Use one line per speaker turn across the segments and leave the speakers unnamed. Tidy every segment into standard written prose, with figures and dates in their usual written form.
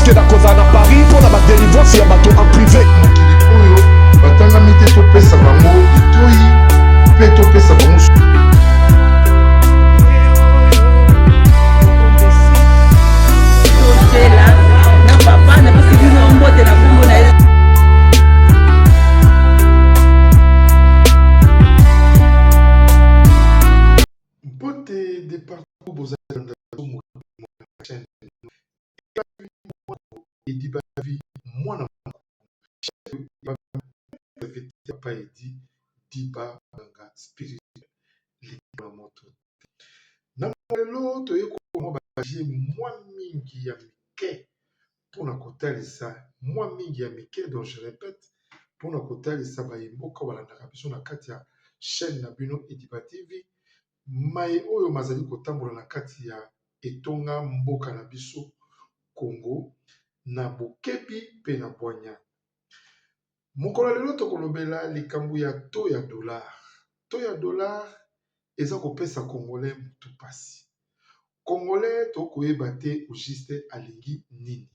que nakozala na Paris mpo na ba delivrance ya bato en privé.
Mokili oyo batangami te topesa bango litoyi mpe topesa bango.
Tozela na papa, napesi bino mbote na kombo na ye.
Mbote de partout bozali kolanda biso mokili na chaîne Edi Bavi mwana papa Edi Diba nganga spirituel likolo na moto te. Na lelo toye komwa baje mwa mingi ya mike mpona kotalisa mwa mingi ya mike, donc je répète, mpona kotalisa baye mboka balandaka biso na kati ya chaîne na bino Ediba TV, maye oyo mazali kotambola na kati ya etonga mboka na biso Congo na bokebi mpe na bwanya. Mokolo lelo tokolobela likambo ya taux ya dollar. Taux ya dollar eza kopesa congolais motu pasi. Congolais tokoyeba te au juste alingi nini.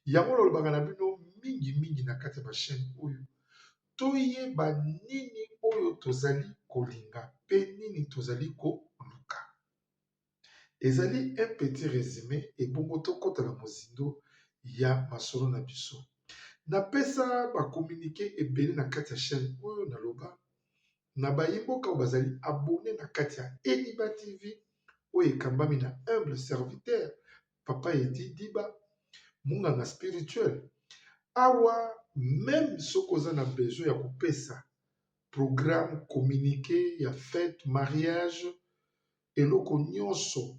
Yango nalobaka na bino mingi mingi na kati ya ba chaîne oyo, toyeba nini oyo tozali kolinga mpe nini tozali koluka. Ezali un petit résumé ebongo tokɔta na mozindo ya masolo na biso. Napesa ba communiqué ebele na kati ya chaîne oyo, naloba na bayimboka oyo bazali abonné na kati ya Ediba TV oyo ekambami na humble serviteur papa Edi Diba, monganga spirituel. Awa même soki oza na besoin ya kopesa programme, communiqué ya fête, mariage, eloko nyonso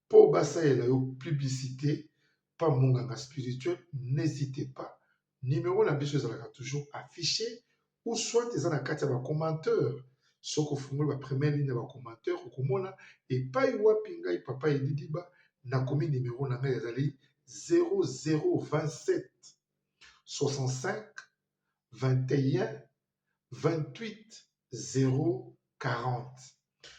mpo basalela yo publicité pa monganga spirituel, n'hésitez pas. Numéro na biso ezalaka toujours affiché ou soit eza na kati ya ba commentaire. Soki ofungoli ba première ligne ya ba commentaire, okomona epai wapi ngai papa Edi Diba nakomi. Numéro na ngai ezali 0027 65 21 28 040.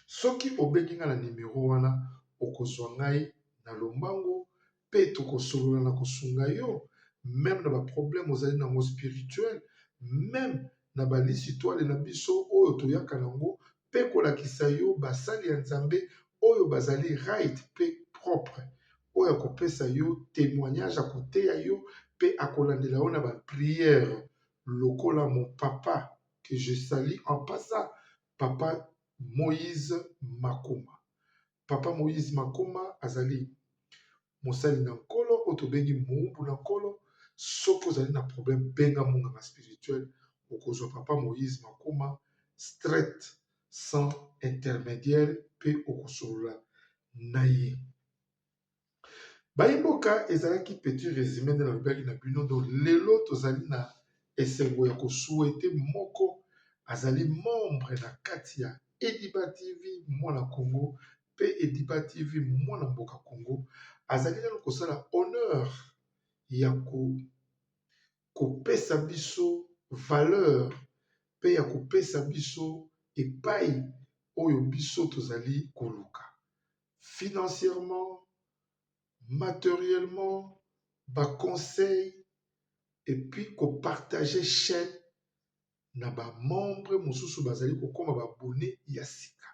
Soki obengi ngai na numero wana, okozwa ngai na lombango mpe tokosolola na kosunga yo même na ba problème ozali nango spirituel, même na balisitwale na biso oyo toyaka nango, mpe kolakisa yo basali ya Nzambe oyo bazali right mpe propre, oyo akopesa yo témoignage, akoteya yo mpe akolandela yo na ba prière, lokola mon papa que je salue en passant, papa Moïse Makoma. Papa Moïse Makoma azali mosali na Nkolo oyo tobengi moumbu na Nkolo. Soki ozali na problème, benga monganga spirituel, okozwa papa Moïse Makoma straight, sans intermédiaire, mpe okosolola na ye. Bayimboka, ezalaki petit résumé nde nalobaki na bino. Donc lelo tozali na esengo ya ko souhaiter moko azali membre na kati ya Ediba TV mwana Congo mpe Ediba TV mwana mboka Congo, azali nano kosala honneur ya kopesa biso valeur mpe ya kopesa biso epai oyo biso tozali koluka financièrement, matériellement, ba conseil et puis ko partager chaîne na ba membre mosusu bazali kokóma ba abonné ya sika.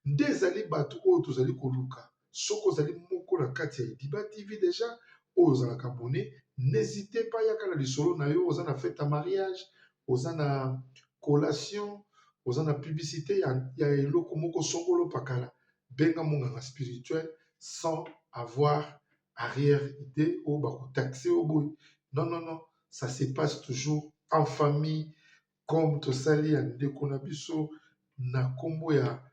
Nde ezali bato oyo tozali koluka. Soki ozali moko na kati ya Ediba TV déjà oyo ozalaka abonné, n'hésite pas, yaka na lisolo na yo. Oza na fête ya mariage, oza na collation, oza na publicité ya eloko moko songolo pakala, benga monganga spirituel sans avoir arrière idée oyo bako taxer oyo boye. Non, non, non, ça se passe toujours en famille, comme tosali ya ndeko na biso na nkombo ya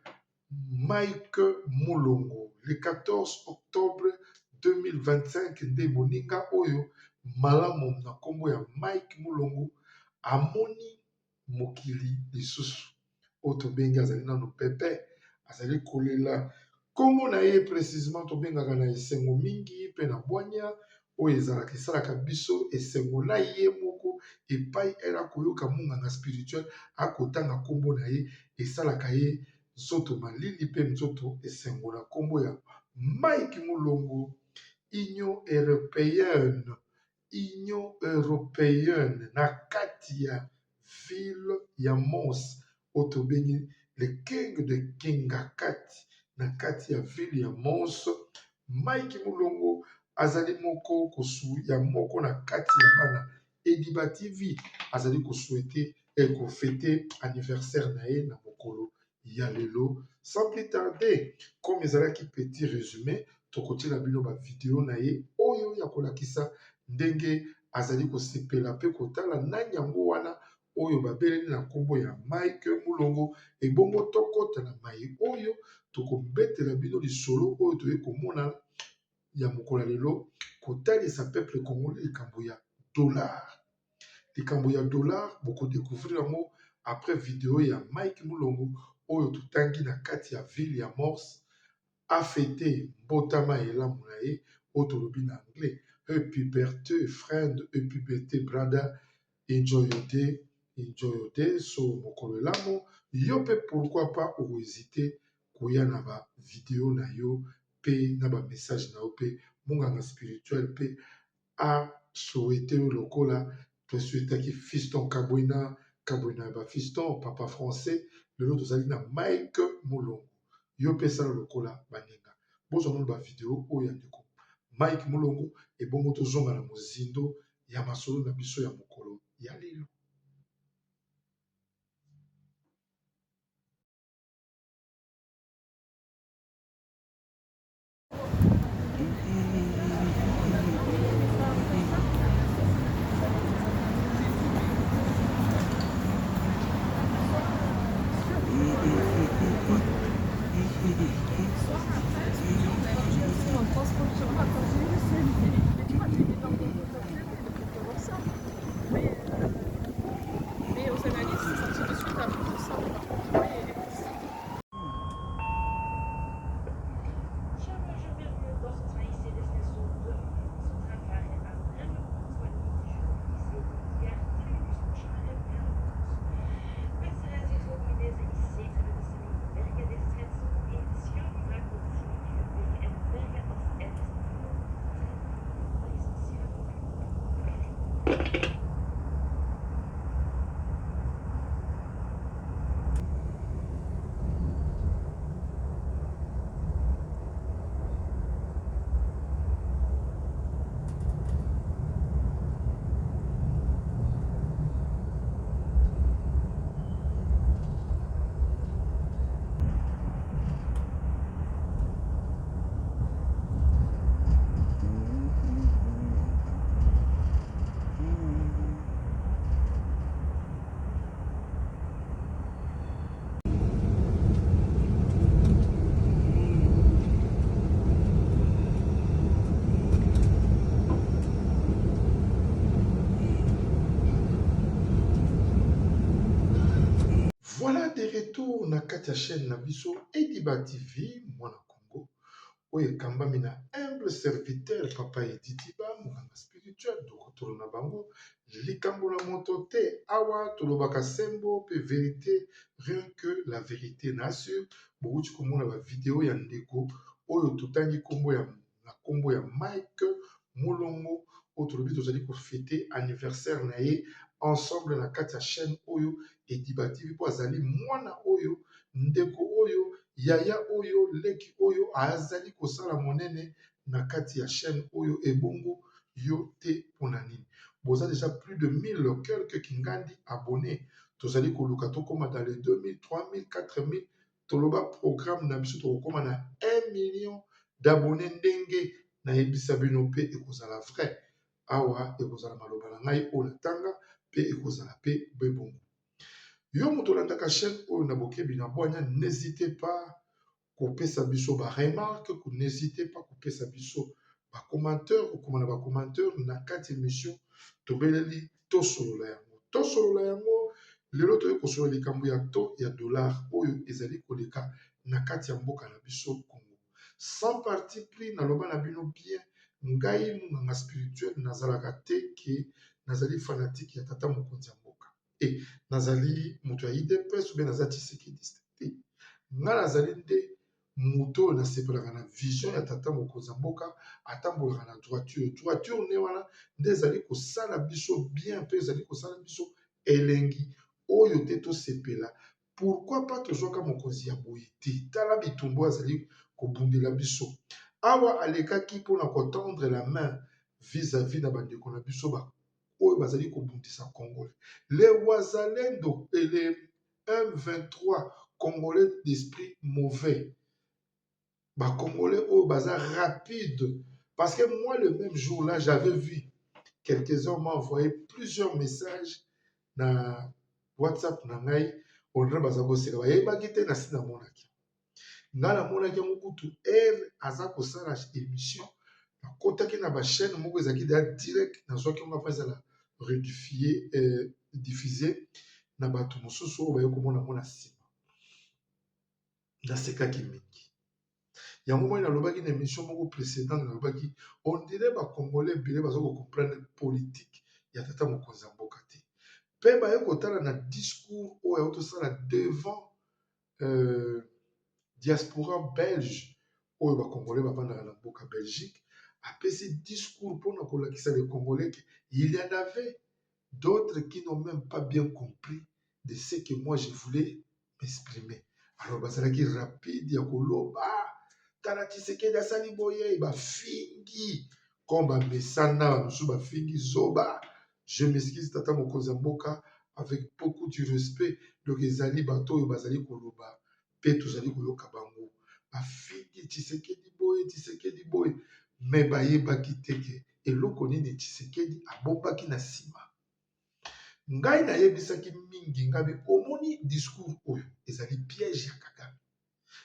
Mike Mulongo le 14 octobre 2025. Nde moninga oyo malamu na nkombo ya Mike Mulongo amoni mokili lisusu, oyo tobengi azali nano pepe, azali kolela nkombo na ye précisement. Tobengaka na esengo mingi mpe na bwanya oyo ezalaka esalaka biso esengo na ye moko epai ere akoyoka monganga spirituel akotanga nkombo na ye, esalaka ye nzoto malili mpe nzoto esengo na nkombo ya Mike Mulongo. Union Europeenne, Union Europeenne na kati ya ville ya Mons oyo tobengi le King de Kingakati na kati ya ville ya Mons. Mike Mulongo azali moko kosu ya moko na kati ya bana Ediba TV azali ko souhaiter et ko feter anniversaire na ye na mokolo ya lelo. Sans plus tarder, comme ezalaki petit resume, tokotiela bino ba video na ye oyo ya kolakisa ndenge azali kosepela pe kotala nani yango wana oyo babeleli na nkombo ya Mike Mulongo. Ebongo tokota na maye oyo tokobetela bino lisolo oyo toye komona ya mokolo ya lelo, kotalisa peuple congolais likambo ya dollar. Likambo ya dollar boko decouvrir yango après video ya Mike Mulongo oyo totangi na kati ya ville ya Morse a fete mbotama elamu na ye oyo tolobi na anglais happy birthday friend, happy birthday brother, enjoy your day, enjoy your day. So mokolo elamu yo pe pourquoi pas oko hesiter koya na ba video na yo pe na ba message na yo pe munganga spirituel pe a souhaiter yo lokola to souhaitaki fiston Kabwena, Kabwena ya ba fiston, papa français. Lelo tozali na Mike Mulongo, yo pe sala lokola baninga. Bozwa nanu ba video oyo ya ndeko Mike Mulongo, ebongo tozonga na mozindo ya masolo na biso ya mokolo ya lelo. Voilà de retour na kati ya chaîne na biso Ediba TV mwana Congo oyo ekambami na humble serviteur papa Edi Diba monganga spirituel dokotolo na bango likambo na moto te awa tolobaka sembo pe verite rien que la verite na sur bowuti komona ba video ya ndeko oyo totangi kombo ya na kombo ya Mike Mulongo oyo tolobi tozali ko fete anniversaire na ye ensemble na kati ya chaîne oyo Ediba TV po azali mwana oyo ndeko oyo yaya oyo leki oyo azali kosala monene na kati ya chaîne oyo ebongo yo te pona nini boza dejà plus de 1000 quelques kingandi abonnes tozali koluka tokoma dans les 2000 3000 4000 toloba programme na biso tokokoma na 1 million d'abonnes ndenge nayebisa bino pe ekozala vrai awa ekozala maloba na ngai oyo natanga pe ekozala pe bebongo yo moto olandaka chaîne oyo na bokebi na bwanya n'hésitez pas kopesa biso ba remarque n'hésitez pas kopesa biso ba commentaire kokoma na ba commentaire na kati émission tobeleli tosolola yango tosolola yango lelo toye kosolola likambo ya taux ya dollar oyo ezali koleka na kati ya mboka na biso Congo sans parti pris naloba na bino bien ngai monganga spirituel nazalaka te ke nazali fanatique ya tata mokonzi ya mboka e nazali moto ya UDPS ou bien naza tshisekediste te ngai nazali nde Moto oyo nasepelaka na vision ya tata mokonzi ya mboka, atambolaka na droiture. Droiture nde wana nde ezali kosala biso bien mpe ezali kosala biso elengi oyo te tosepela. Pourquoi pas tozwaka mokonzi ya boye te? Tala bitumba oyo azali kobundela biso. Awa alekaki mpona kotendre la main vis-à-vis na bandeko na biso ba oyo bazali kobundisa Congolais. Les Wazalendo et les M23 Congolais d'esprit mauvais. Ba Congolais oyo baza rapide. Parce que moi, le même jour là, j'avais vu quelques-uns m'ont envoyé plusieurs messages na WhatsApp na ngai, on dirait baza koseka, bayebaki te na si namonaki. Ngai namonaki yango kutu heure aza kosala émission, nakotaki na ba chaîne moko ezalaki deja direct, nazwaki yango avant ezala rediffuser diffuser na bato mosusu oyo baye komona yango na nsima. Nasekaki mingi. Yango moi nalobaki na émission moko précédente, nalobaki on dirait ba Congolais ebele baza kocomprendre politique ya tata mokonzi ya mboka te. Mpe baye kotala na discours oyo auti tosala devant diaspora belge oyo ba Congolais bavandaka na mboka Belgique, apesi discours mpona kolakisa les Congolais que il y en avait d'autres qui n'ont même pas bien compris de ce que moi je voulais m'exprimer. Alors bazalaki rapide ya koloba tala Tshisekedi asali boye, bafingi comme bamesana, bamosusu bafingi zoba. Je m'excuse tata mokonzi ya mboka avec beaucoup du respect. Donc ezali bato oyo bazali koloba mpe tozali koyoka bango, bafingi Tshisekedi boye, Tshisekedi boye, mais bayebaki te ke eloko nini Tshisekedi abombaki na nsima. Ngai nayebisaki mingi ngabi omoni discours oyo ezali piège ya Kagame,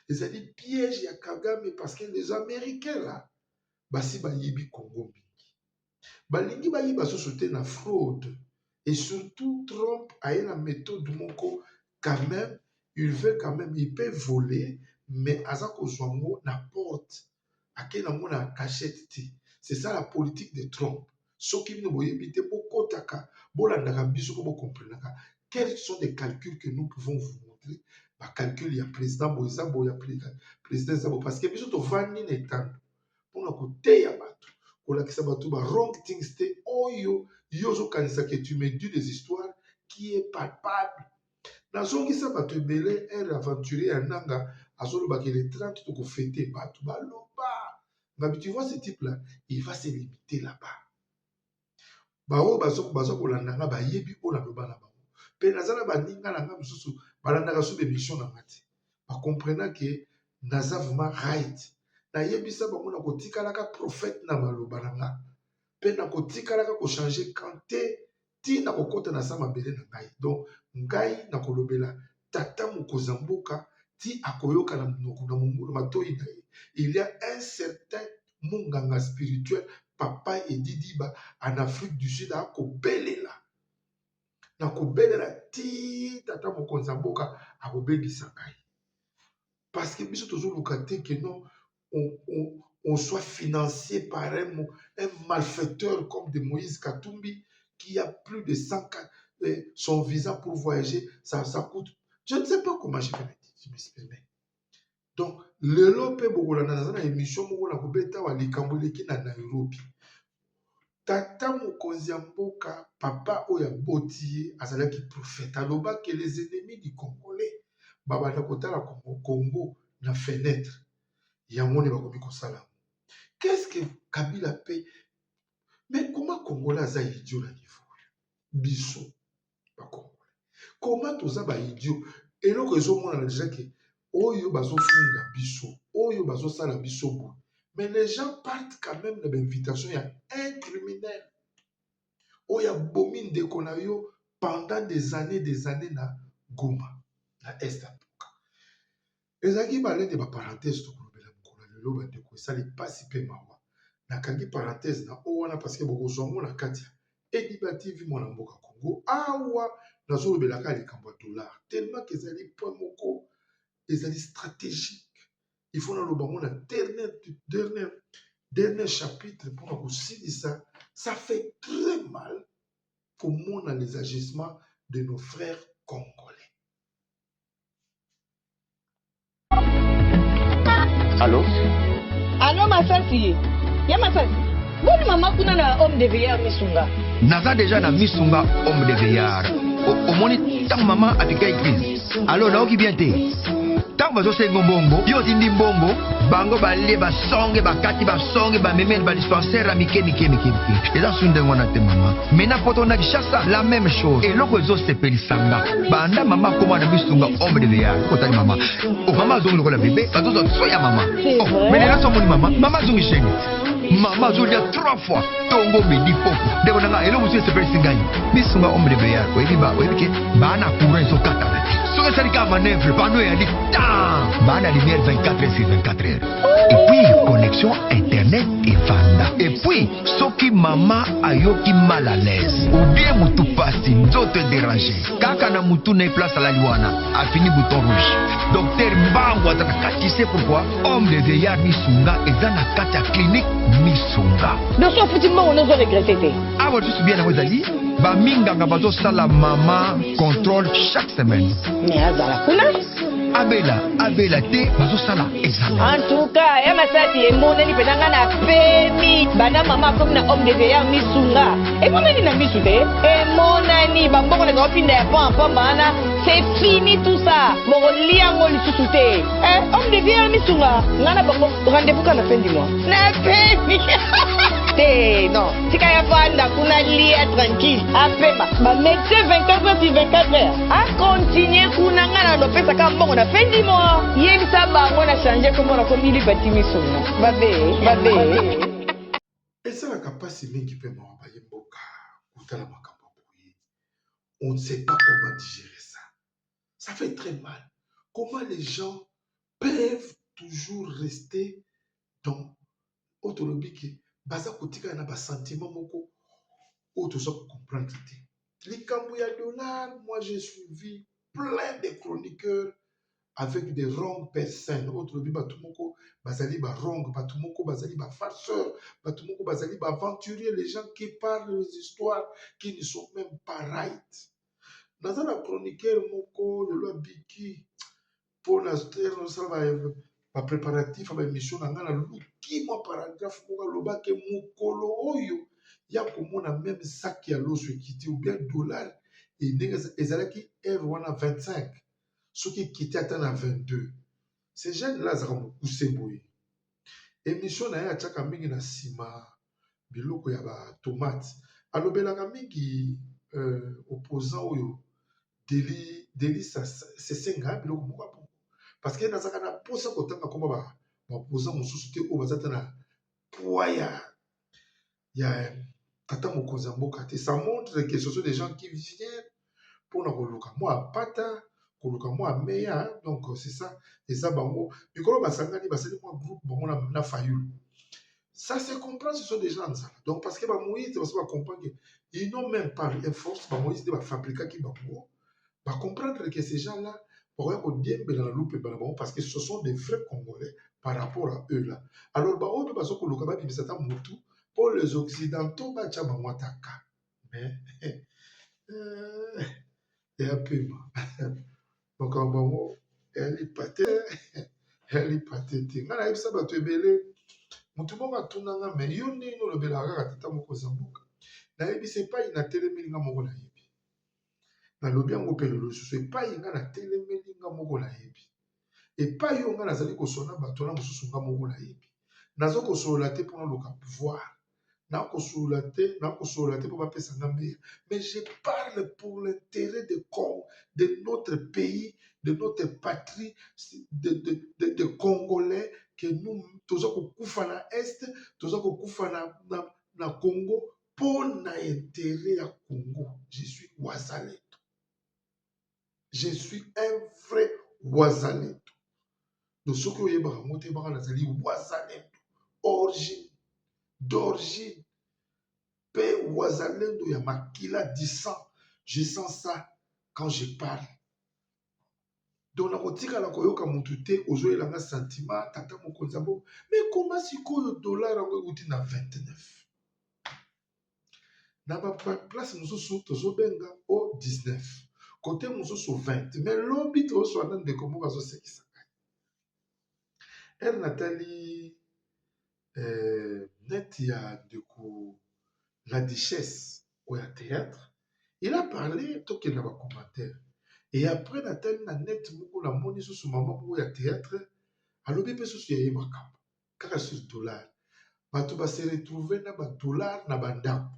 ezali piège ya Kagame, parce que les Américains là basi bayibi Congo mingi, balingi bayiba susu te na fraude. Et surtout Trump aye na méthode moko quand même, il veut quand même, il peut voler, mais aza kozwa yango na porte, akei nango na cachette te. C'est ça la politique de Trump. Soki bino boyebi te, bokotaka bolandaka biso mpo bokomprenaka quels sont des calculs que nous pouvons vous montrer. Bacalcul ya président boye eza boye, ya président eza boye, parce que biso tovandi na etando mpona koteya bato, kolakisa bato ba wrong things te. Oyo yo ozokanisa que tu me dis des histoires qui est palpable. Nazongisa bato ebele aire aventurier ya Nanga azolobaka le 30 tokofete, bato baloba ngabi tu vois ce type là, il va se limiter là-bas. Baoyo baza kolanda nga bayebi oyo naloba na bango, mpe naza na baninga na nga mosusu balandaka so bémission na nga te, bacomprena ke naza vraiment right. Nayebisa bango na kotikalaka prophète na maloba na nga, mpe na kotikalaka kochange camp te ntina kokɔta na sa mabele na ngai. Donc ngai nakolobela tata mokonzi ya mboka ti akoyoka na monoko na mongo na matoi na ye. Il y a un certain monganga spirituel, papa Edi Diba, en Afrique du Sud, akobelela na kobelela ti tata mokonzi ya mboka akobengisa ngai, parce que biso tozoluka te ke non, on soit financé par un malfaiteur comme de Moïse Katumbi qui a plus de 100 son visa pour voyager, ça coûte. Je ne sais pas comment je vais m'exprimer. Donc, lelo mpe bokolanda naza na émission moko na kobeta wa likambo eleki na Nairobi. Tata mokonzi ya mboka, papa oyo aboti ye azalaki prophète, alobaki les ennemis du Congolais babanda kotala Congo, Congo na fenêtre. Yango nde bakomi kosala yango. Qu'est-ce que Kabila pe? Mais comment Congolais aza idiot na niveau oyo? Biso bacongolais, comment toza baidiot? Eloko ezomonana déjà ke oyo bazofunda biso, oyo bazosala biso boye, mais les gens partent quand même na bainvitation ya un criminel oyo abomi ndeko na yo pendant des années, des années na Goma, na est ya mboka. Ezalaki balende baparenthèse tokolobela mokolo ya lelo. Bandeko, esali mpasi mpe mawa. Nakangi parenthèse na o wana parce que bokozwa yango na kati ya Ediba TV, mwana mboka Congo. Awa nazolobelaka likambo ya dollar tellement ke ezali point moko ezali stratégique. Il faut naloba yango na dernier, dernier, dernier chapitre mpona kosilisa. Ça fait très mal komona les agissements de nos frères congolais.
Allo?
Allo Masasi, ya Masasi. Boni mama kuna na homme de veillard Misunga.
Naza deja na Misunga homme de veillard. Omoni ntango mama apika crise. Allo naoki bien te. Ntango bazosenga mbongo, yo otindi mbongo, bango balie basonge bakati basonge bamemeli ba dispensaire ya mike mike mike mike. Eza su ndenge wana te mama. Mais na poto na Kinshasa la même chose. Eloko ezosepelisa nga banda mama akoma na Misunga homme de veillard. Otali mama. Oh, mama azongi lokola bebe, bazozwa soin ya mama. Oh, mais lelo somoni mama, mama azongi chaîne. Mama azolia trois fois tongo midi poko. Ndeko na nga eloko mosusu esepelisi ngai. Misunga homme de veillard, oyebi ba oyebi ke ba na courant ezokatana te. Soki esali kaka manœuvre, panneau eyali tan. Ba na lumière 24 heures sur 24 heures. Et puis connexion internet efanda. Et puis soki mama ayoki mal à l'aise ou bien mutu pasi nzoto edérange kaka na mutu na ye place alali wana afini bouton rouge docteur mbangu aza na kati. Tu sais pourquoi homme de veillard Misunga eza na kati ya clinique Misunga.
Donc so ofuti mbongo nozo regrette te.
Awa lisusu bien yango ezali baminganga bazosala mama contrôle chaque semaine.
Mais azala kuna.
Abela abela te bazosala examen.
En tout cas ya Masasi emonani mpenza nga na pemi banda mama akomi na homme de veillard Misunga emonani na misu te emonani bambongo na pinda ya pamba pamba wana. C'est fini tout ça. Bokolia yango lisusu te. Eh, homme de vie Misunga. Nga na bango rendez-vous kana fin du mois. Na pemi. Te, non. Tika ya vanda kuna lia tranquille. Apema. Ba médecin 24 heures sur 24 heures. A continuer kuna nga na lopesa ka mbongo na fin du mois. Yebisa bango na changer kombo na komi Lipati Misunga. Babe, babe.
Esalaka mpasi mingi mpe mawa baye mboka kotala makambo ya boye. On ne sait pas comment digérer ça. Ça fait très mal. Comment les gens peuvent toujours rester dans oyo tolobi ke baza kotikala na basentiment moko oyo toza kocomprendre te. Likambo ya dollar, moi j'ai suivi plein de chroniqueurs avec des wrong personnes. Oyo tolobi bato moko bazali ba wrong, bato moko bazali ba farceurs, bato moko bazali ba aventuriers, les gens qui parlent les histoires qui ne sont même pas right. Naza na chroniqueur moko lelo abiki mpo na osala ba préparatif ya ba émission na ngai, naluki mwa paragraphe moko alobaki mokolo oyo ya komona même sac ya loso ekiti ou bien dollar ndenge ezalaki heure wana 25, soki ekiti ata na 22. Ce jeune là azalaka mokuse boye, émission na ye atiaka mingi na nsima biloko ya batomate, alobelaka mingi opposant oyo Deli Sesenga, biloko moko ya bongo, parce que nazalaka na mposa kotanga komba baopposant mosusu te oyo baza ta na poids ya tata mokonzi ya mboka te. Ça montre que ce sont des gens qui viennent mpona koluka mwa pata, koluka mwa meya. Donc c'est ça, eza bango mikolo basangani, basali mwa groupe bango na Fayulu. Ça se comprend, ce sont des gens nzala. Donc parce que bamoïse baso bacomprendre que ils n'ont même pas une force, bamoïse nde bafabrikaki bango, bacomprendre que ces gens là bakoya kodiembela na lupemba na bango parce que ce sont des vrais Congolais par rapport à eux là. Alors baoyo mpe bazokoluka babimisa ata motu mpo les Occidentaux batya bango ataka, mais eya pema makambo bango eyali pate te. Ngai nayebisa bato ebele, motu moko atunanga: "Me yo ndenge olobelaka kaka tata mokonzi ya mboka?" Nayebisa epai natelemeli nga moko nayebi, nalobi yango mpe lelo lisusu, epai nga natelemeli nga moko nayebi, epai oyo nga nazali kosona bato wana mosusu nga moko nayebi. Naza kosolola te mpona luka pouvoir, nakosolola te, nakosolola te mpo bapesa nga meya, mais je parle pour l'intérêt de Congo, de notre pays, de notre patrie, de Congolais, que nous toza kokufa na Est, toza kokufa na Congo mpo na intérêt ya Congo. Je suis wazalendo, je suis un vrai wazalendo. Donc soki oyebaka yango te, baka nazali wazalendo origine d'origine mpe wazalendo ya makila, du sang. Je sens ça quand je parle. Donc nakotikala koyoka motu te ozoyelanga sentiment tata mokonzi ya mboka. Mais koma sikoyo dollar yango ekuti na 29, na baplace mosusu tozobenga o 19, kote mosusu 20. Mais lobi tozoswana, ndeko moko azosekisa ngai. Heure natali net ya ndeko la duchesse oyo ya théâtre, il a parlé, tokende na ba commentaire. Et après natali na net moko, namoni susu mama moko ya théâtre alobi mpe susu ya ye makambo kaka sur dollar. Bato ba se retrouver na ba dollar na bandako.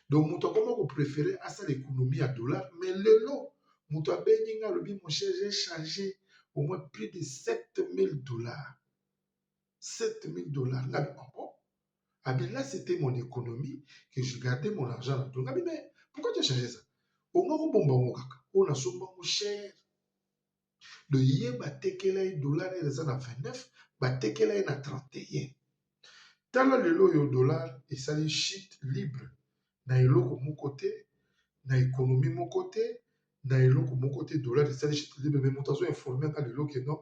Donc moto akoma ko préférer asala économie ya dollar. Mais lelo moto abengi nga, alobi: "Mon cher, j'ai changé au moins plus de 7000 dollars, 7000 dollars." Nga bi: "Ah bon?" Abi: "Là, c'était mon économie que je gardais mon argent na dollar." Nga bi: "Mais pourquoi tu as changé ça? Onga kobomba ngo kaka oyo nasomba ngo cher." Donc ye batekela ye dollar eza na 29, batekela ye na 31. Tala lelo oyo dollar esali chute libre na eloko moko te, na économie moko te, na eloko moko te. Dollar esali chute libre, mais moto azo informe nga lelo ke non,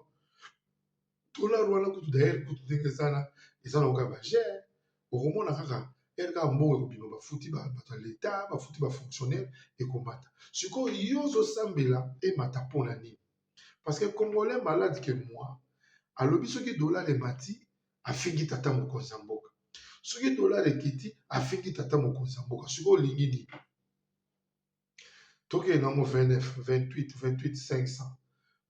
dollar wana kutu, d'ailleurs kutu ndenge eza na eza na oka bagere, okomona kaka ere kaka mbongo ekobima, bafuti bato ya leta, bafuti bafonctionnaire, ekomata. Sikoyo yo ozosambela emata mpona nini? Parce que Congolais malade que moi alobi soki dollar emati, afingi tata mokonzi ya mboka, soki dollar ekiti, afingi tata mokonzi ya mboka. Sikoyo olingi nini? Tokende nango 29, 28, 28 500,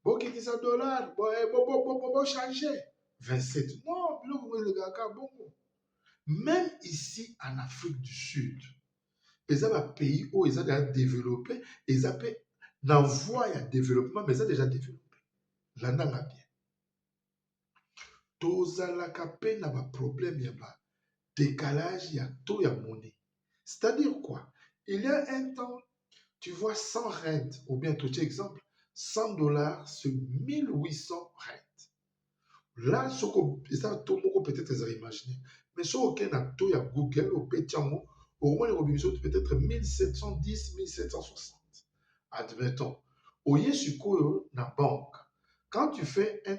bokitisa dollar, bochange 27. Non, biloko ngo elekaka bongo. Même ici en Afrique du Sud, eza bapays oyo eza déjà développé, eza mpe na voie ya développement, mais eza déjà développé. Landanga bien, tozalaka mpe na baproblème ya badécalage ya taux ya monnaie. C'est-à-dire quoi? Il y a un temps, tu vois, 100 rand, ou bien tout exemple, 100 dollars, c'est 1800 rand. Là, soko eza taux moko peut-être ezala imaginaire, mais soki okei na taux ya Google, obeti yango, okomona ekobimisa peut-être 1710, 1760, admettons. Oye sikoyo na banque, quand tu fais un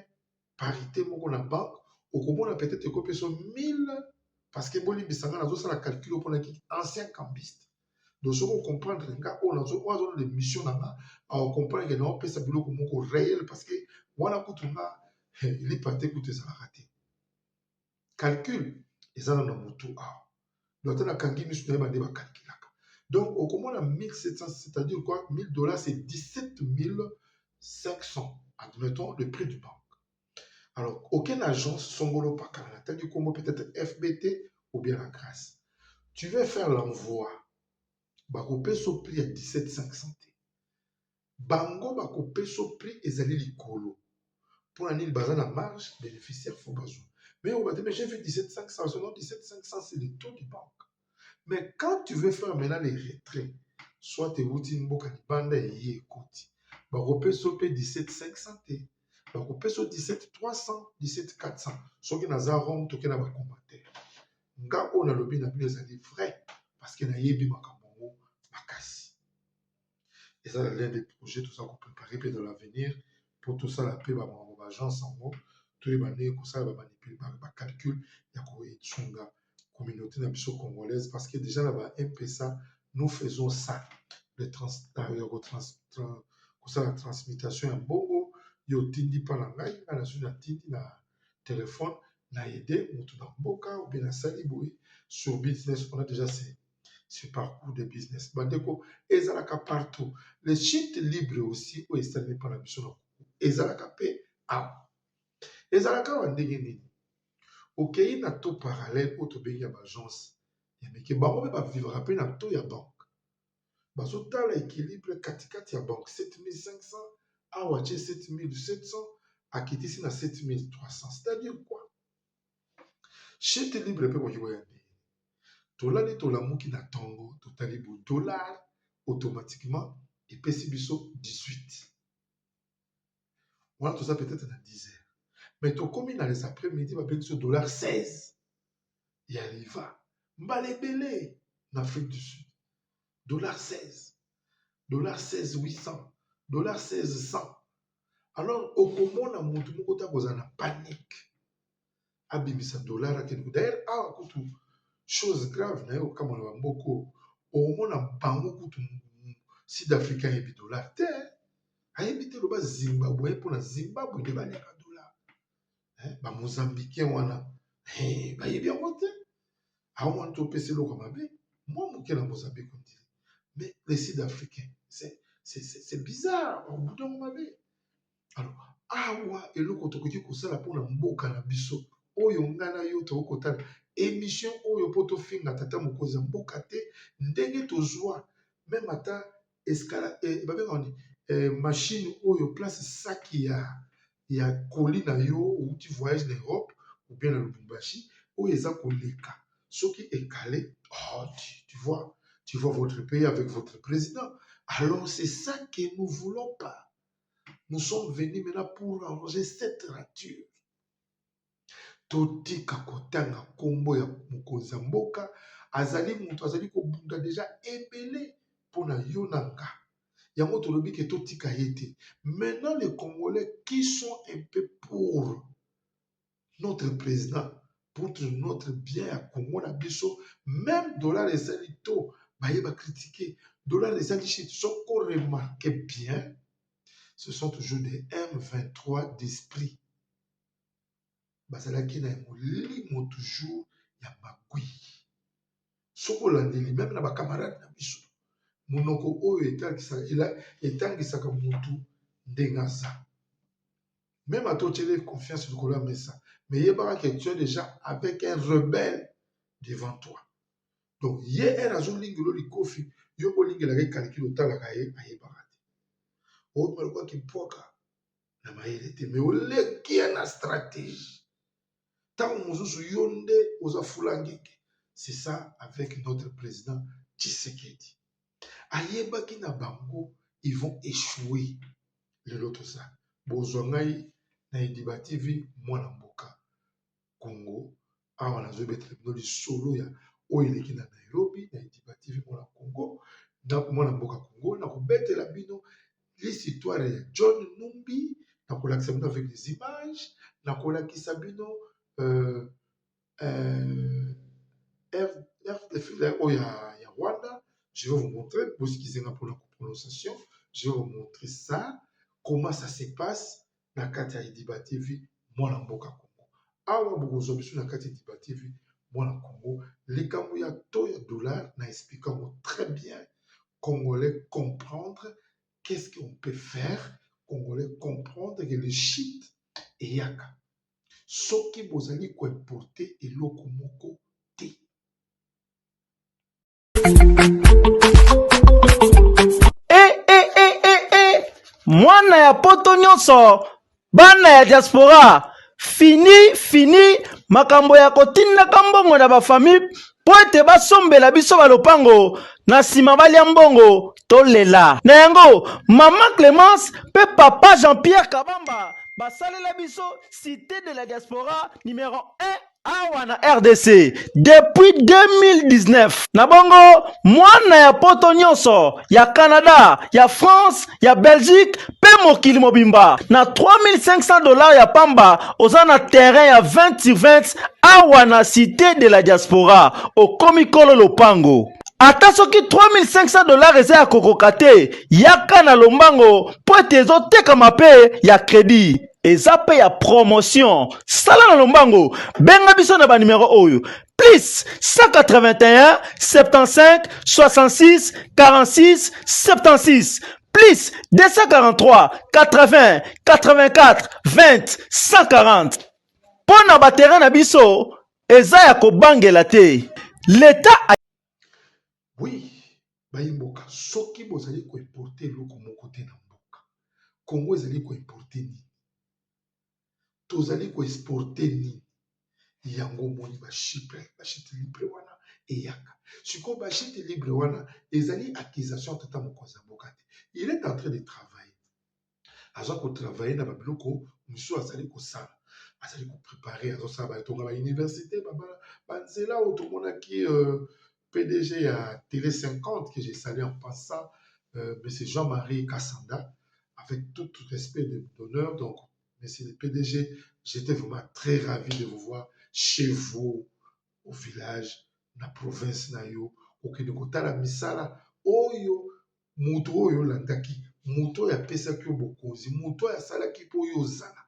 parité moko na banque, okomona peut-être ekopesa 1000, parce que bolimbisa nga, nazosala calcul mponaki ancien cambiste. Donc soki ocomprendre nga oyo azona l'émission na nga, acomprendre ke naopesa biloko moko réel, parce que wana kutu nga lipa te, kutu ezalaka te. Calcul eza nano na motu awa. Donc ata nakangi miso, nayeba nde bacalculaka. Donc okomona 1700, c'est-à-dire quoi? 1000 dollars, c'est 17 500, admettons le prix du banque. Alors aucune agence songolo pakala, natali kombo peut-être FBT ou bien la Grâce, tu veux faire l'envoi, bakopesa prix ya 17 500 te. Bango bakopesa prix ezali likolo. Mpona nini? Baza na marge bénéficiaire, faut bazwa. Mais oyo bate, mais j'ai vu 17 500. Non, 17 500, c'est le taux du banque. Mais quand tu veux faire maintenant les retraits, soit euti mboka libanda, eye ekoti, bakopesa mpe 17 500 te, bakopesa 17 300, 17 400. Soki naza wrong, toke na bacommentaire. Nga oyo nalobi na bino ezali vrai, parce que nayebi makambo yango makasi. Eza na l'un des projets toza kopréparer mpe dans l'avenir, mpo tosala mpe bamakambo baagence yango, toyeba ndenge kosala bacalcul ya kosunga communauté na biso congolaise, parce que déjà na ba M-Pesa, nous faisons ça, le trans, ya kosala transmutation ya mbongo. Yo otindi mpa na ngai, ngai nazwi, natindi na telefone na aide moto na mboka, ou bien nasali boye sur business. On a déjà ce parcours de business. Bandeko, ezalaka partout. Le chute libre aussi oyo esalemi mpa na biso na Congo, ezalaka mpe awa. Ezalaka awa ndenge nini? Okei na taux parallèle oyo tobengi ya baagence ya mike, bango mpe bavivaka mpe na taux ya banque. Bazotala équilibre katikati ya banque 7500, awa tie 7700, akitisi na 7300. C'est-à-dire quoi? Chute libre mpe koki koya ndenge tolali, tolamuki na ntongo, totali bo dollar automatiquement epesi biso 18. Wana toza peut-être na 10 heures, mais tokomi na les après-midi, babengi biso dollar 16 ya liva. Mbala ebele na Afrique du Sud, dollar 16, dollar 16 800, dollar 1600. Alors okomona motu moko ta kozala na panique, abimisa dollar, akende. D'ailleurs awa kutu chose grave na ye, okamona bamboka okomona bango kutu sud africain ayebi dollar te, ayebi te. Loba Zimbabwe, mpona Zimbabwe nde baliaka dollar. Eh, ba Mozambicain wana eh, bayebi yango te. Aomona topesa eloko ya mabe mwa moke na Mozambique on dirait. Mais les Sud-Africains, c'est bizarre, bakobuta yango mabe. Alors, awa eloko tokoki kosala mpona mboka na biso oyo ngai na yo tokoki kotala émission oyo mpo tofinga tata mokonzi ya mboka te ndenge tozwa meme ata escala eh, babengaka nini eh, machine oyo place saki ya ya colis na yo outi voyage na Europe ou bien na Lubumbashi oyo eza koleka soki ekale oh, tu, tu vois tu vois votre pays avec votre président alors c'est ça que nous voulons pas nous sommes venus maintenant pour arranger cette rature totika kotanga nkombo ya mokonzi ya mboka azali moto azali kobunda deja ebele mpo na yo na nga yango tolobi ke totika ye te maintenant les congolais qui sont un peu pour notre président pour notre bien ya congo na biso même dollar ezali to baye bacritiquer dollar ezali shit soko remarque bien ce sont toujours des M23 d'esprit bazalaki na molimo toujours ya magui soki olandeli meme na bacamarade na biso monoko oyo etangisaka mutu ndenge aza meme ata otyeli confiance likolo ya mesa mais yebaka ke tu es déjà avec un rebelle devant toi donc ye ere azolingela likofi yo bolingelaka ye calcul otalaka ye ayebaka te obima lokola kimpwaka na mayele te mais oleki ye na stratégie ntango mosusu yo nde oza fula ngenge c'est ça avec notre président Tshisekedi ayebaki na bango ils vont échouer lelo toza bozwa ngai na Ediba TV mwana mboka Congo awa nazobetela bino lisolo ya oyo eleki na Nairobi na Ediba TV mwana Congo na mwana mboka Congo nakobetela bino l'histoire ya John Numbi nakolakisa bino avec des images nakolakisa bino euh, euh, oyo ya, ya Rwanda je vais vous montrer bosikise nga mpona prononciation je vais vous montrer ça comment ça se passe na kati ya Ediba TV mwana mboka Congo awa bokozwa biso na kati ya Ediba TV mwana Congo likambo ya taux ya dollar na explique yango très bien congolais comprendre qu'est-ce qu'on peut faire congolais comprendre que le shit eyaka soki bozali koimporte eloko moko te.
E, e, e, e, e. Mwana ya poto nyonso, bana ya diaspora, fini fini makambo ya kotindaka mbongo na bafamille mpo ete basombela biso balopango na nsima balia mbongo tolela. Na yango mama Clemence mpe papa Jean-Pierre Kabamba basalela biso cité de la diaspora numero 1 awa na RDC depuis 2019. Na bongo mwana ya poto nyonso ya Canada, ya France, ya Belgique pe mokili mobimba na 3500 dollars ya pamba oza na terrain ya 20 sur 20 awa na cité de la diaspora, okomi kolo lopango. Ata soki 3500 dollars eza ya kokoka te, yaka na lombango mpo ete ezotekama pe ya credit, eza pe ya promotion. Sala na lombango, benga biso na ba numero oyo plus 181 75 66 46 76 plus 243 80 84 20 140. Mpo na ba terrain na biso eza ya kobangela te, l'etat a
Oui, bayimboka soki bozali koimporte eloko moko te na mboka Congo ezali koimporte nini? Tozali koexporte nini? Yango omoni bachite bachite libre wana eyaka sikoyo bachite libre wana ezali accusation ya tata mokonzi ya mboka te il est en train de travailler aza kotravaille na babiloko mosusu azali kosala azali koprepare azosala batonga bauniversité banzela oyo tomonaki PDG ya Télé 50 que j'ai salué en passant monsieur Jean-Marie Kassanda avec tout respect d'honneur donc monsieur le PDG j'étais vraiment très ravi de vous voir chez vous au village na province na yo okende kotala misala oyo moto oyo olandaki moto oyo apesaki yo bokonzi moto oyo asalaki mpo oyo ozala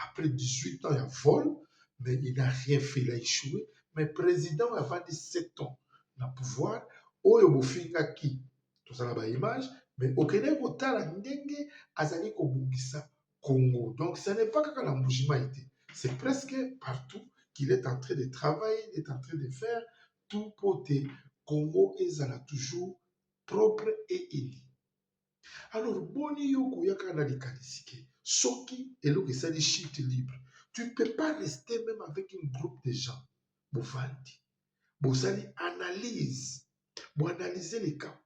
Après 18 ans ya vol, mais il n'a rien fait, il a échoué. Mais président oyo avandi 7 ans na pouvoir, oyo bofingaki, tozala ba image, mais okendeki kotala ndenge azali kobongisa Congo. Donc ce n'est pas kaka na Mbujimayi te, c'est presque partout qu'il est en train de travailler, il est en train de faire tout pour te Congo ezala toujours propre et uni. Alors boni yo koya kaka na likanisi ke soki eloko esali chute libre, tu peux pas rester même avec une groupe de gens, bovandi, bosali analyse, boanalyse likambo,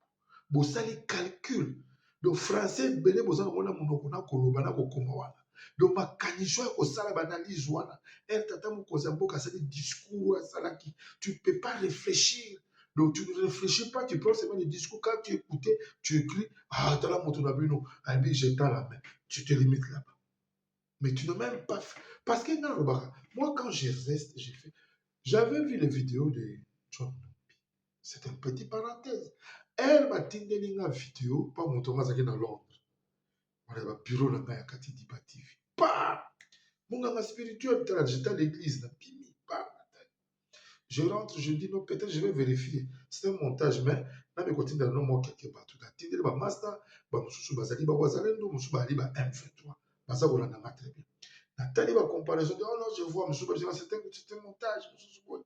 bosali calcul. Donc français ebele boza nango na monoko na koloba na kokoma wana. Donc makanisi oyo kosala baanalyse wana, ere tata mokonzi ya mboka asali discours asalaki, tu peux pas réfléchir. Donc tu ne réfléchis pas, tu prends seulement le discours. Quand tu écoutes, tu écris, ah, tala moto na bino, abi je tends la main. Tu te limites là-bas. Mais tu n'as même pas fait. Parce que non, moi quand je reste, j'ai fait. J'avais vu les vidéos de John Numbi. C'est une petite parenthèse. Elle m'a tindeli nga vidéo, pas moto nga azalaki na Londres. Wana ba bureau na ngai ya kati Diba TV. Pa! Monganga spirituel, tala, j'étais à l'église, na pimi, pa! Je rentre, je dis non, peut-être je vais vérifier. C'est un montage, mais na me kotinda no mwa quelques bato. Natindeli ba master, ba mosusu bazali ba wazalendo, mosusu bazali ba M23. Baza kolanda nga très bien. Natali ba comparaison, oh non, je vois, mosusu bazali, c'est un montage, mosusu boye.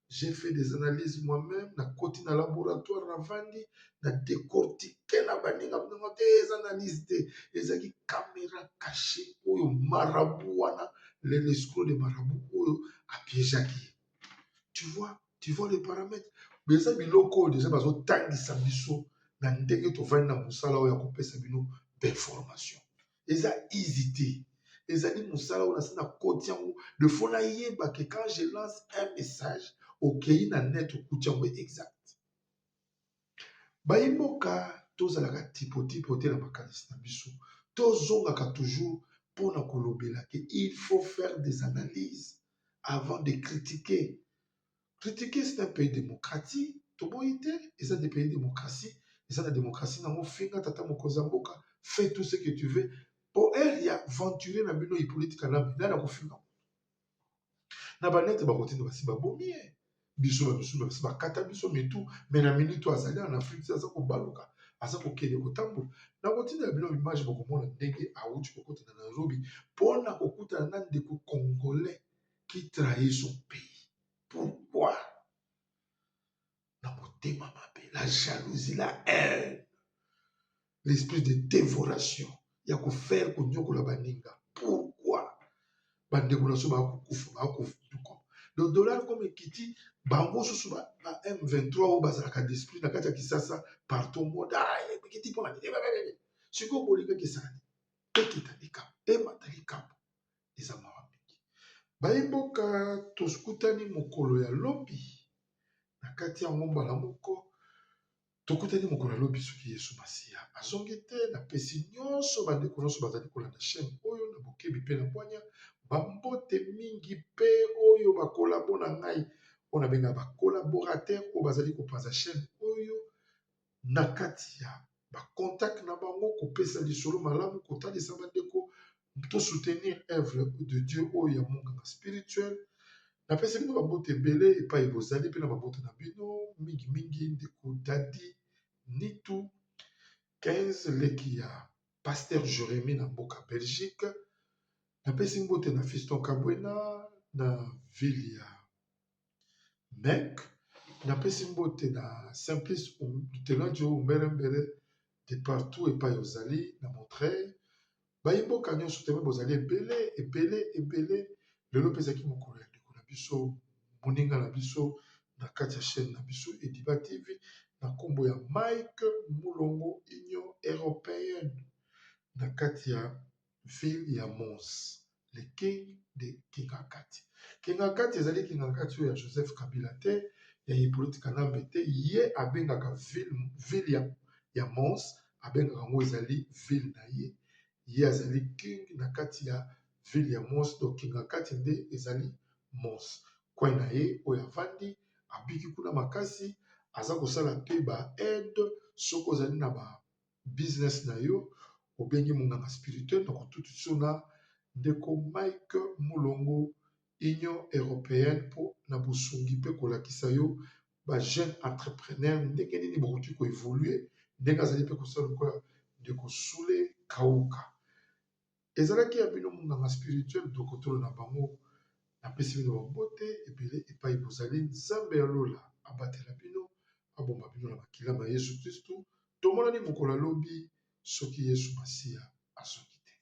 J'ai fait des analyses moi-même, na koti na laboratoire, na vandi, na décortiquer na baninga, baninga te, eza analyse te, ezalaki caméra cachée oyo marabout wana, l'escroc de marabout oyo apiégeaki ye. Tu vois les paramètres. Mais eza biloko oyo déjà bazotangisa biso na ndenge tovandi na mosala oyo ya kopesa bino bainformation. Eza easy te. Ezali mosala oyo nasi nakoti yango, le faut nayeba que quand je lance un message, okei na net okuti yango exact. Bayimboka tozalaka tipo-tipo te na makanisi na biso. Tozongaka toujours mpona kolobela ke il faut faire des analyses avant de critiquer. Critiquer, c'est un pays démocratique. Toboyi te, eza des pays démocratie, eza na démocratie nango. Finga tata mokonzi ya mboka, fais tout ce que tu veux. Po ere ya aventurier na bino Hippolyte Kanambe, nani akofinga na banete? Bakotinda basi babomi ye, biso bamisusu basi bakata biso mitu. Mais na minute oyo azali en Afrique, aza kobaluka, aza kokende kotambola. Nakotinda bino image, bokomona ndenge awuti kokota na Nairobi mpona kokutana na ndeko congolais qui trahit son pays. Pourquoi? Na motema mabe, la jalousie, la haine, l'esprit de dévoration ya kofaire konyokola baninga. Pourquoi bandeko na so bakokufa, bakokufa? Donc dollar comme ekiti, bango susu ba M23 oyo bazalaka d'esprit na kati ya Kisasa, partout au monde, ah, ekiti mpona nini? Sikoyo bolingaki esala nini? Ekita likambo, emata likambo, eza mawa mingi. Bayimboka, tokutani mokolo ya lobi na kati yango mbala moko. Tokutani mokolo ya lobi soki Yesu Masiya azongi te. Napesi nyonso bandeko nyonso bazali kolanda chaîne oyo na bokebi mpe na bwanya bambote mingi, mpe oyo bakolabo na ngai, oyo nabengaka bacollaborateur, oyo bazali kopanza chaîne oyo na kati ya bacontact na bango, kopesa lisolo malamu, kotalisa bandeko to soutenir œuvre de Dieu oyo ya monganga spirituel. Napesi bino bambote ebele epai bozali, mpe na bambote na bino mingimingi ndeko Dadi Nitu 15, leki ya pasteur Jérémi na mboka Belgique. Napesi mbote na Fiston Kabwena na ville ya Mek. Napesi mbote na Simplice Telandio Mberembere de partout epai ozali na Montreuil. Bayimboka nyonso teme bozali ebele ebele ebele. Lelo mpe ezalaki mokolo ya ndeko na biso, moninga na biso na kati ya chaîne na biso Ediba TV, na nkombo ya Mike Mulongo, Union européenne na kati ya ville ya Mons, le king de Kingakati. Kingakati ezali Kingakati oyo ya Joseph Kabila te, ya Hippolyte Kanambe te. Ye abengaka ville ya Mons, abengaka yango ezali ville na ye. Ye azali king na kati ya ville ya Mons, donc Kingakati nde ezali Mons, coin na ye oyo avandi, abiki kuna makasi, aza kosala mpe ba aide. Soki ozali na ba business na yo, obengi monganga spirituel na kotuti so na Ndeko Mike Mulongo, Union Europeenne mpo na bosungi mpe kolakisa yo ba jeunes entrepreneurs ndenge nini bokoki ko evoluer ndenge azali mpe kosala lokola ndeko Sule Kauka. Ezalaki ya bino monganga spirituel Dokotolo na bango. Napesi bino ba mbote ebele epai bozali. Nzambe ya lola abatela bino, abomba bino na makila ma Yesu Kristu. Tomonani mokolo ya lobi soki Yesu Masiya azongi te.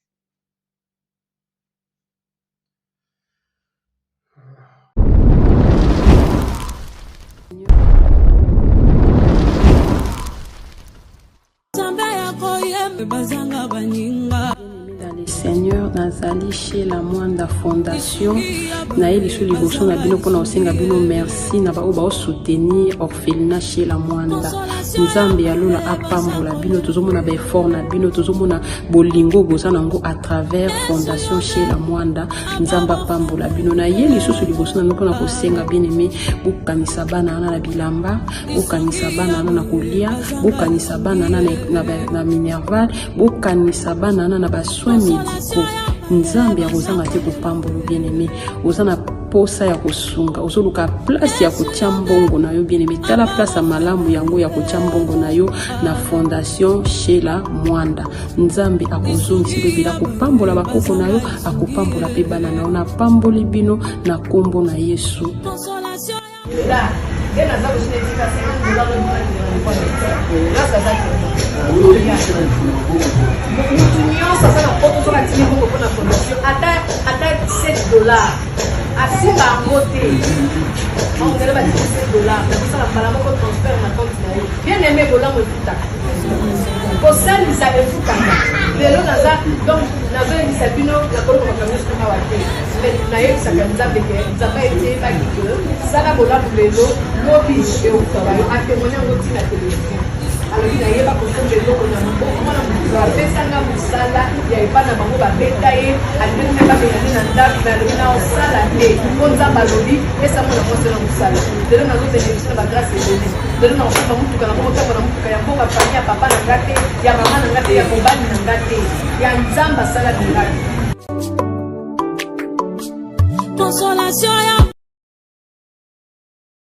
Dans le Seigneur nazali chez la Mwanda Fondation naye lisu liboso na bino mpona kosenga bino merci na baoyo baosoutenir orphelinat chez la Mwanda. Nzambe ya lola apambola bino, tozomona ba effort na bino, tozomona bolingo boza nango à travers Fondation chez la Mwanda. Nzambe apambola bino. Na ye lisusu liboso na bino mpona kosenga bien aimé, bokanisa bana wana na bilamba, bokanisa bana wana na kolia, bokanisa bana wana na, na, na minerval, bokanisa bana wana na ba soins médicaux. Nzambe akozanga te kopambola bien aimé. Oza na posa ya kosunga, ozoluka place ya kotia mbongo na yo bien aimé, tala place ya malamu yango ya kotia mbongo na yo na Fondation Sheila Mwanda. Nzambe akozongisa ebele, akopambola bakoko na yo, akopambola pe bana na yo. Napamboli bino na kombo na Yesu.
Mutu nyonso aza na poto soki atindi mbongo mpo na fondation ata ata 7 dollars asimba yango te ongele batindi 7 dollars nakosala mbala moko transfert na compte na ye. Bien aimé, bolamu efutaka, kosalisa efutaka. Lelo naza donc nazoyebisa bino, nakoloba makambo nyonso awa te, mais nayebisaka Nzambe ke Nzambe ayebaki ke sala bolamu lelo, lobi eutaka yo. Atémoigne yango ntina televizio, alobi nayeba kosomba eloko na maboko. Mwana mosusu apesanga mosala ya epai na bango, babeta ye, alingaki mpe babengani na ndako, me alobi na osala te mpo Nzambe alobi pesa mwana mwasi na mosala. Lelo nazobénéficie na bagrâce ebele. Lelo na kosomba motuka, na komotambo na motuka ya mboka, famille ya papa na nga te, ya mama na nga te, ya mobali na nga te, ya Nzambe asala miracle.
Consolation.